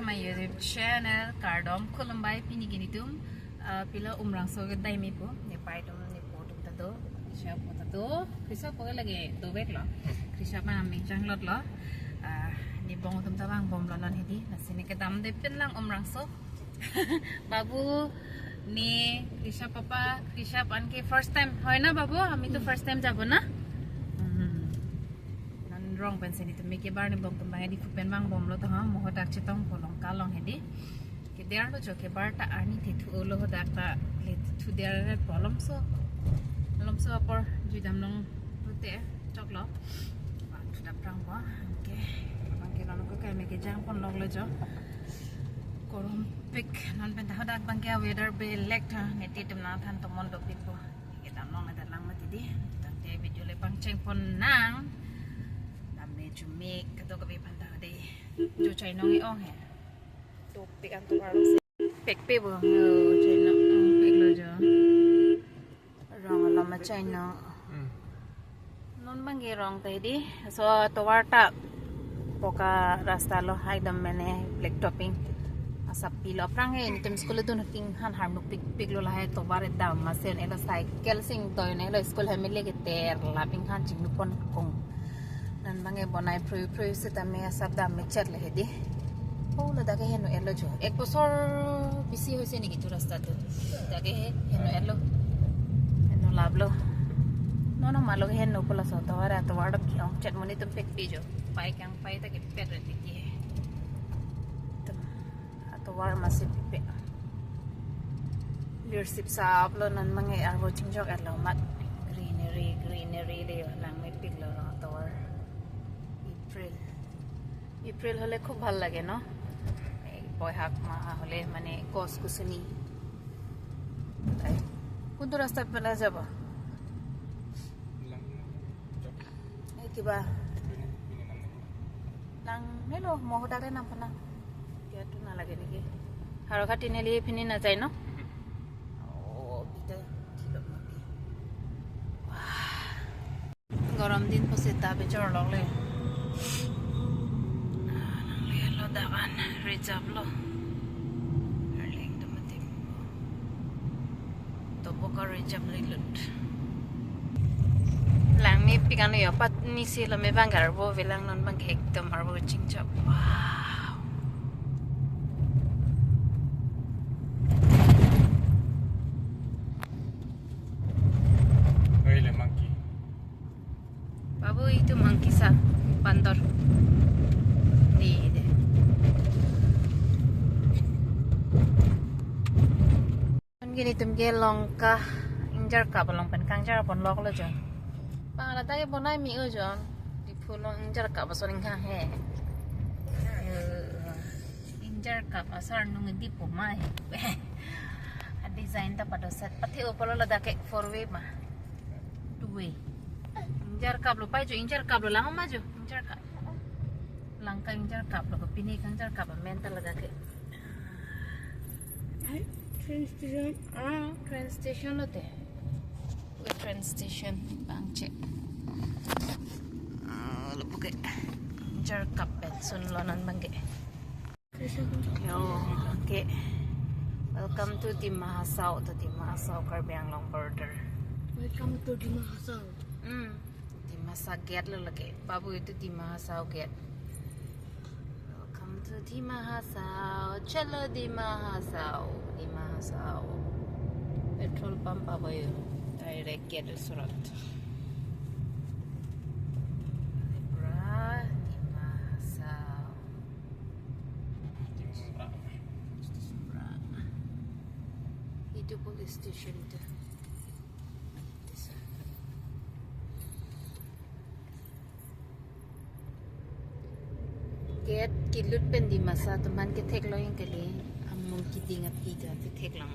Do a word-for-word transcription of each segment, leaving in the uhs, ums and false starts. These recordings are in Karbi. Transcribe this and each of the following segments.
My YouTube channel, kardom khulumbai. Pini ke netum, ah, pilo Umrangso kedai mepo, ne pai atum, ne po atum ta do, Krisha po ta do, Krisha po ke lake dovek lo, Krisha abang amek janglot lo, ah, ne bong atum ta vangbomlo non hedi, lasi ne kedamde pinlang Umrangso. Babu, ne, Krisha papa, Krisha aphan ke first time, hoy na babu? Ami to first time jabo na? Hmm. Non rong pensi netum me kebar, ne bong atum abang hedi pu pen vangbomlo to ha, mo hadak chetongpo Lanka along hedi. Keder lo jo kebar ta, arni thethu-o lo hadak ta, le thethu der re po, malomso. Malomso apor jui damlong rute choklo. Bang thu dap rang po. Okay. Bang ke non ko kai me kejang ponlok lo jo. Korom pik, non pen ta hadak abang ke weather belek tha, ne ti atum nangthan tomon dopikpo. Kedam long na dalang mati di. Tangte video le pangcheng pon nang. Dam ne chumi kedo kabe phan ta de. Jo chainong e-ong he. Dopik an tovar lo se. Pek pe bo. Oh, chainong. Oh, pek lo jo. Rong alam ma chainong. Hmm. Non abang ke rong ta hedi. So tovar ta poka rasta lo, hai dam mene black topping. Asap pilo aphrang he, netum school dun king han harnuk pikpik lo, lahai tovar dam masen elo cycle sing toy ne lo school he mele ke ter la ping han chingnu pon kong. Non abang ke bonai phrui phrui sitame asap dam me chet le hedi. Oh, ladak ke heno elo jo. Ek bosor bisi hoise niki tu rasta tu. Ladak ke heno elo. Heno lap lo. Non non malo ke heno pu laso tovar, tovar dam ke-ong chet, mo netum pek pi jo. Pai kang pai ta ke pet re titi. Tum, atovar masi pe. Lir sip sap lo, non abang ke arvo chingjok elo mat. Greenery, greenery le lang mepik lo atovar. April. April হলে খুব ভাল লাগে ন? এই বৈশাখ মাহ হলে মানে গছ গছনি। তাই কোনটো ৰাস্তাত পেলাই যাব? এই কিবা lang nelo, mo hodare nampana. Kiyatu nalage niki. Harokha tineli phini na jai no? Oh, bita thilo mati. Wah. Gorom din pusi ta bejor lok le. Ah, nangle lo dakan reserve lo. Arleng do mati. Topo ka reserve le lut. Lang mepik an yo, patni si lo me bang arvo velang, non abang ke ekdom arvo chingjok. Wow. Oile monkey. Babu, itu monkey sa, bandor. Di, di. Nonke netum ke Lanka ingjarkap along pen kangjar ponlok lo jo. Bang ladak ke bonai me-o jo. Diphu along ingjarkap ason ingkang he. Eh, ingjarkap asar nung di poma he. A design ta padoset. Pathe-o pulo ladak ke four way ma. Two way. Ingjarkap lo pai jo, ingjarkap lo lang ma jo, ingjarkap. Lanka ingjarkap lo, pini kangjarkap amen ta ladak ke. Hai, train station. Ah, train station lo te. Train station bang cek. Ah, lo buke. Ingjarkap pensun lo non abang ke. Yo, okay. Welcome to Dima Hasao, to Dima Hasao, Karbi Anglong border. Welcome to Dima Hasao. Hmm, Dimasa gate lo lake. Babu, itu Dima Hasao gate. Welcome to Dima Hasao. Chalo Dima Hasao. Dima Hasao. Petrol pump abo yo. Direct gate surat. Dima Hasao. Itu police station itu. Gate kelut pen Dimasa atum aphan kethek lo yang kali, amun keding api ta kethek lang.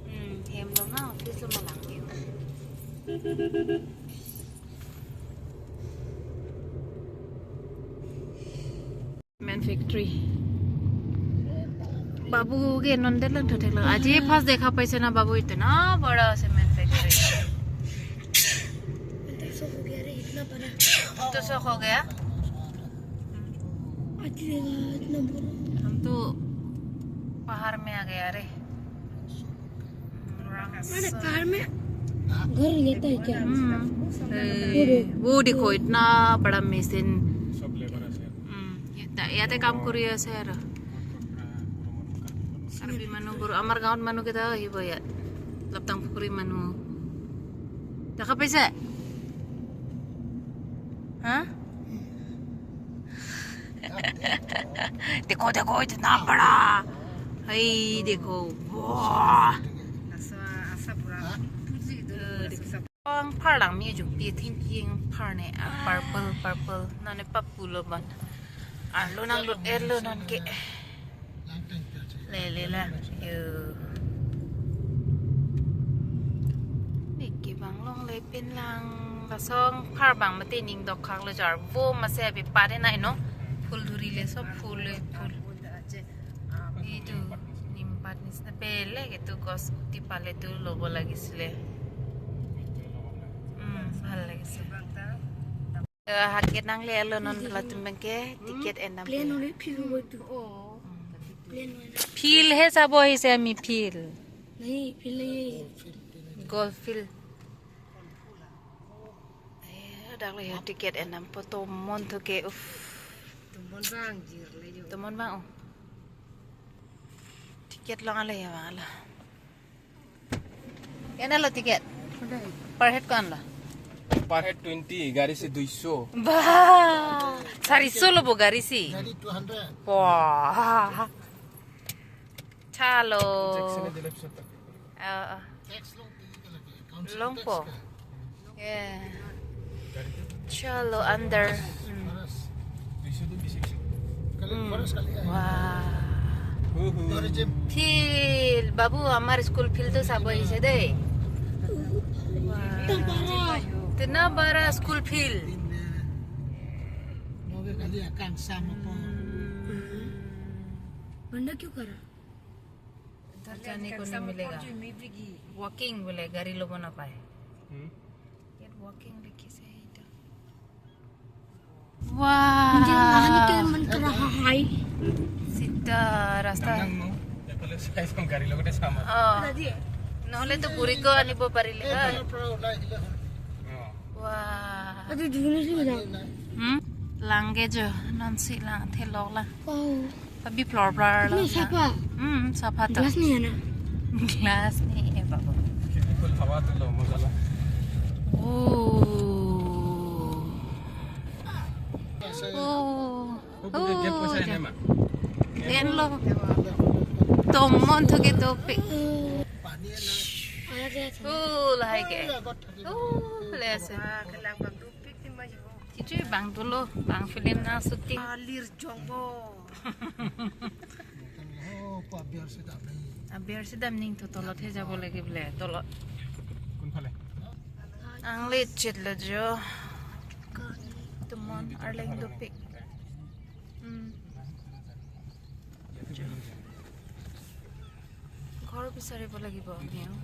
Hmm, hem lo na, office lo ma lang. Cement factory. Babu ke non det lang thu thek lang. Aji first dekha paise na babu, itna bada cement factory. तो सौ हो गया रे, इतना बड़ा। तो सौ हो गया। हम तो पहाड़ में आ गया रे। अरे, पहाड़ में घर रहता है क्या? हम्म। ए, वो देखो, इतना बड़ा मशीन। सब लेबर আছে। हम्म, ये ता-, ইয়াতে কাম কৰি আছে আৰু। কাৰ্বি মানুহবোৰ, আমাৰ গাঁৱত মানুহ কেইটা আহিব ইয়াত। লপটাং পুখুৰী মানুহ। দেখা পাইছে? হা? देखो, देखो, इतना बड़ा। हाय, देखो। वाह। Ang pharlang mi jung pi thing pi ang phar ne, ah, purple, purple. Nane papulo ban. Arlo nanglut erlo nonke. Le, le, la. Yo. Neke bang longle pen lang. Lason phar bang mate ning dokhak lo jar. Vo mase abi pare nai no. ফুল ধৰিলে, সব ফুলে ফুল। এইটো নিম পাত নিচিনা বেলেগ, এইটো গছ গুটি পালেতো ল'ব লাগিছিলে। উম, ভাল লাগিছে। আহ, হাকে নাংলে এলো নন লাতুম বেংকে টিকেট এনাম। প্লেন হলে ফিল হ'ব এইটো। প্লেন হয় না। ফিল্ডহে চাব আহিছে আমি, ফিল্ড। নাহি, ফিল্ড নাহি। Golf field. Eh, dak lo ya tiket enam po tomon thu ke, uff. Tomon bang jir le jo. Tomon bang, oh. Tiket long ale ya bang ala. Ena lo tiket? Per head ko-an lo? Per head twenty, gari si দুইশ। Bah, চাৰিশ lo bo gari si. Gari two hundred. Wah. Chalo. Tax ne dile piso tak. Ah, ah. Tax long pi ka lagi. Council tax ka. Longpo. Yeah. Chalo, under. Hmm. Kali, hmm. Kali, eh. Wah. Huhu. Tourism. Field, babu, amar school field to sabo ise de. Wah. Tebara. Itna bara school field. Noge kali akang sama po. Hmm. बंदा क्यों करा? उधर जाने को नहीं मिलेगा। Walking बोले, गाड़ी लोबो ना पाए। हम्म। Yet walking लिखे से ही तो। वाह। मुझे वहां के मन कर रहा है। सीधा रास्ता है। Nang no, ya, kalau saya sama gari lo kita sama. Oh. Tadi ya? Nohole to guri ko anibo parile, eh, ha? Pro, pro, lai, lai. Oh. Wah. Aduh, dulu sih udah. Hmm? Langke jo, non si lang, thelok lang. Wow. Abi floor floor कितना lang. साफा। Hmm, sapha to. Glass नहीं है ना? Glass नहीं है, babu. Khirki khul hawa to lo, maza lo. Oh. Oh. Oh, gate poisa hai na ma? Pen lo. Tomon thu ke dopik. पानी है ना? Oh, lahai ke. Oh, le ase. Wah, kelang bang dopik ti ma jo. Kichu bang dolo, bang film na shooting. Alir jongbo. Oh, pa biar sedap ni. Ah, biar sedap ning to tolot he jabo lagi bole, tolot. কোনফালে? Ang le chet lo jo. Tomon arleng dopik. Hmm. ঘৰ বিচাৰিব লাগিব আমি আৰু।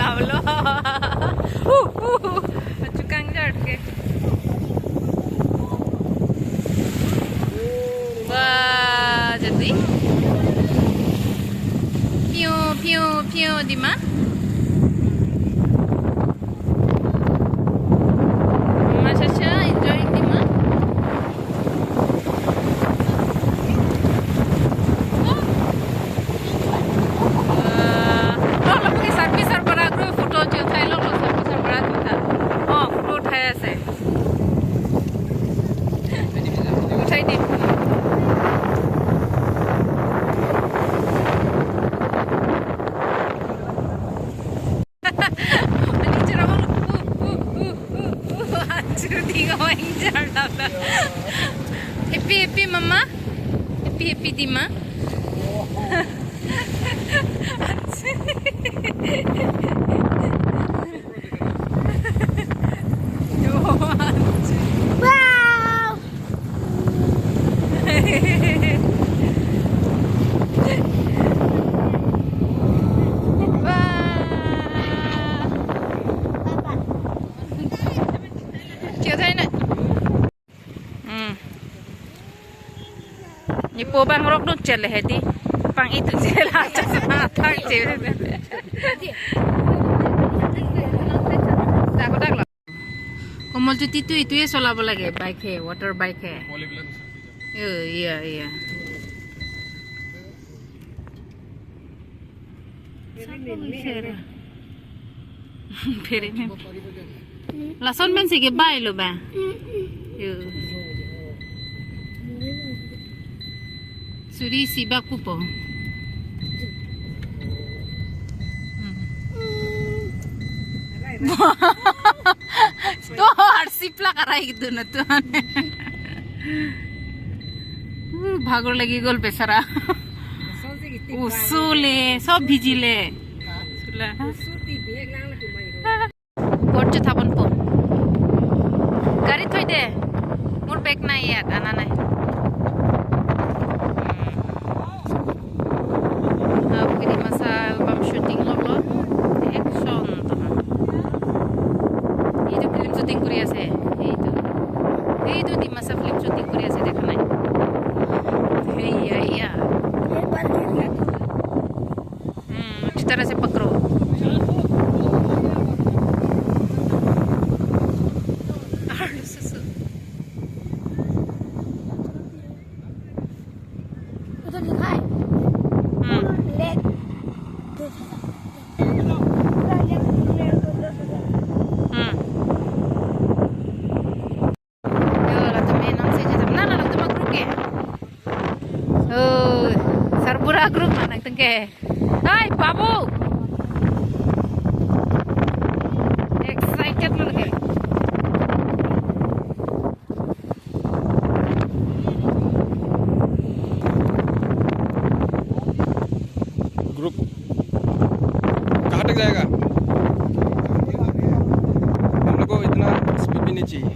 Taulo. Hu, hu, hu. Achu kangjar ke. Wah, jadi. Piu, piu, piu, Dima. Mama Chacha enjoying, Dima. Oh. Wah, oh, lapu ke sarpi sarbura group photo chothailo, lo sarpi sarbura chotha. Oh, photo uthai ase. Uthai di. Ani chura bang. Uh, uh, uh, uh, uh. Anchur di ko injar dada. Happy, happy, mama. Happy, happy, Dima. Wow. Wah. Papa. Cik Zainal. Hmm. Ni po bang rok dun chele hedi. Pang itu chela chasma thang chele. Dak dak la. Komol chuti tu itu ya sola bola ke bike hai, water bike hai. Iya, iya, iya. Phere mem. Lason pensi ke bai lo ba. Yo. Suri si bak pupo. Hmm. To arsi plak arai gitu na tuan. Uh, bhagor lagi gol besara. Usule, sob bhijile. Sula. Porche thabon po. Gari thoi de. Mur bag nai yat, ana nai. Hmm. Abu ke Dimasa album shooting lo lo. Action to ha. Itu film shooting kuri ase. Itu. Itu Dimasa film shooting kuri ase, dekha nai. Iya, iya. Hmm, chutar ase pakro. Arlo susu. उधर लिखा है। Hmm. Lake। Hmm. Yo, latum enam saja jam. Nah, latum group ke. Oh, sarbura group mana tengke. Hai, Babu. Excited lo ke. Group कहाँ तक जाएगा? हम लोग को इतना स्पीड भी नहीं चाहिए।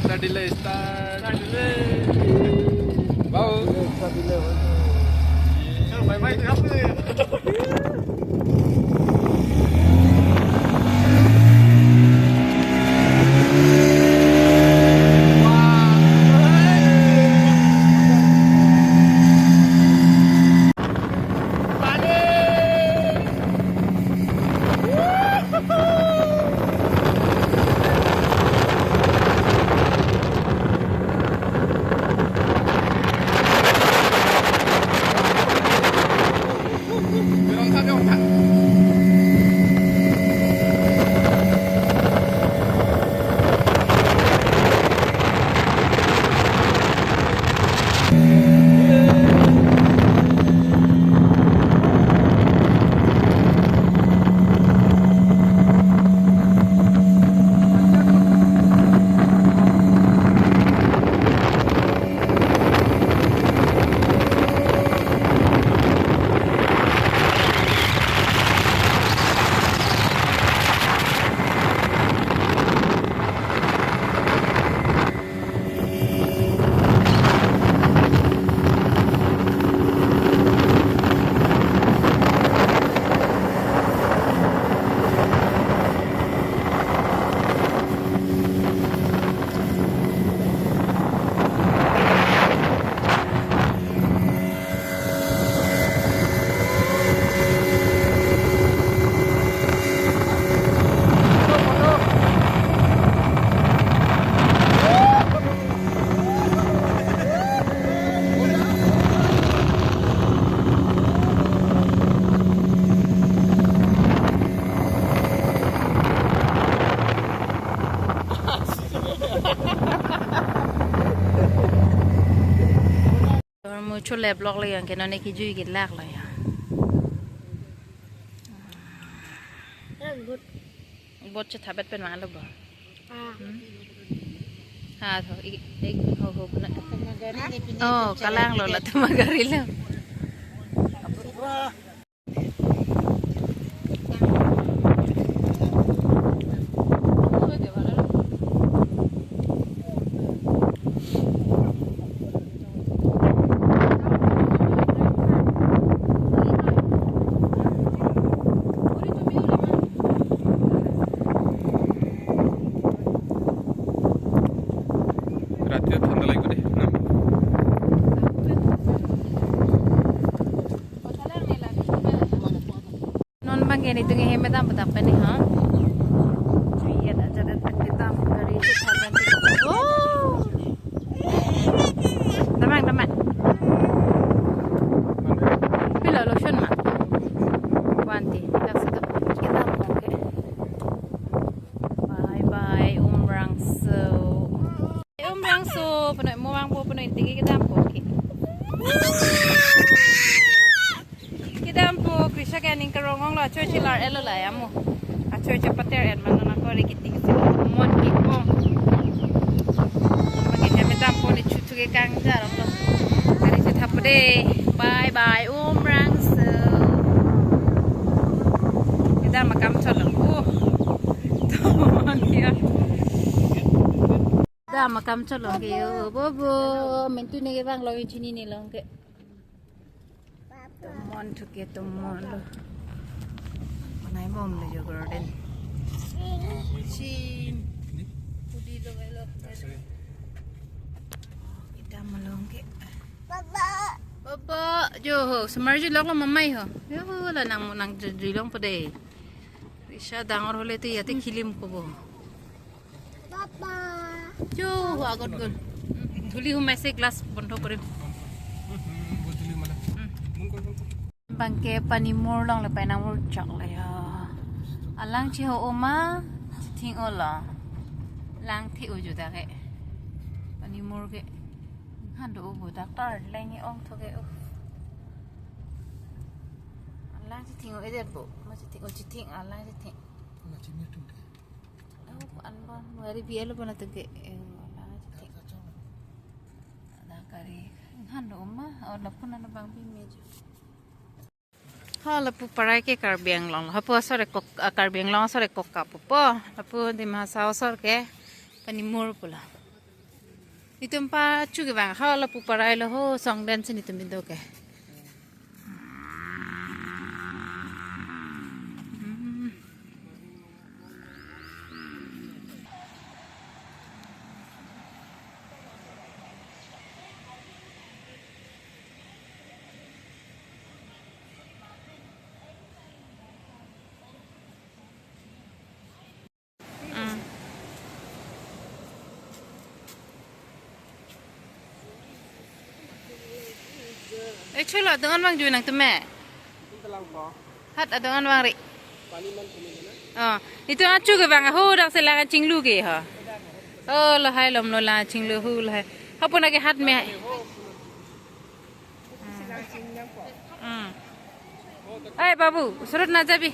Start delay, start delay. Wow. चलो, bye bye, यहाँ पे। Chole block le yang ke non ke jui ke lak lo ya. Bot. Bot chethabet pen ma lo bo. Ah. Hmm. Ha tho, ik, ik, ho, ho, kuna. Oh, kalang lo la tuma gari lo. রাত্রে ঠান্ডা লাগবে দে না। Non bang ke netum ke hem dam pu dak pen ni ha. Chui ya da jada pen kedam gari si tharan. Oh. Damang, damang. Pilo lotion ma. Wanti. Dak sa tu kedam oke. Bye bye Umrangso. Umrangso, punoi mo vangpo, punoi tiki kedam po ke. Kedam po, Krisha ke aning karong ong lo, church lar elo la ya mo. A church pater en man na ko re kiting si mon ke ong. Magi hem dam po ni chuchu ke kang jar lo. Gari si thap de. Bye bye Umrangso. Kedam akam cholo. Oh. Tomon ya. Kedam akam cholo ke yo, bobo. Mentu ne ke bang lo, chinine lo ke. Tomon thu ke tomon lo. Nai mom lo yo garden. Chin. Pudi lo lo. Kedam lo ke. Baba. Baba, jo ho, semar ju lok lo mamai ho. Yo ho, la nang nang ju, ju long pade. Risha dangor hole tu ya te kilim ko bo. Baba. Jo ho, agot gol. Thuli humai se glass bondho korim. Bang ke pani mur long le pai nang mur chok le ya. Alang chi ho oma, thing o lo. Lang thi o ju da ke. Pani mur ke. Han do o bo doctor leng ong tho ke o. Alang chi thing o eder bo. Ma chi thing o chi thing alang chi thing. Alang chi mir tum ke. Oh, an bon. Wari bi alo bona tho ke. Eh, alang chi thing. Ada kari. Han do oma. Oh, lapu na bang bi me ju. Ho lapu parai ke Karbi Anglong. Hapu asor e kok, ah, Karbi Anglong asor e kok kapu po. Lapu Dima Hasao asor ke pani mur pulo. Netum pachu ke bang. Ho lapu parai lo ho song den si netum bindo ke. Hmm. Mm. Eh, cholo, adung an vang ju nangtum me. Hat adung an vang ri. Oh, netum achu ke bang, ho dak selang chinglu ke ho. Oh, lahai lom lo la chinglu ho lahai. Hapu na ke hat me. Hmm. Hmm. Ai, babu, surut na jabi.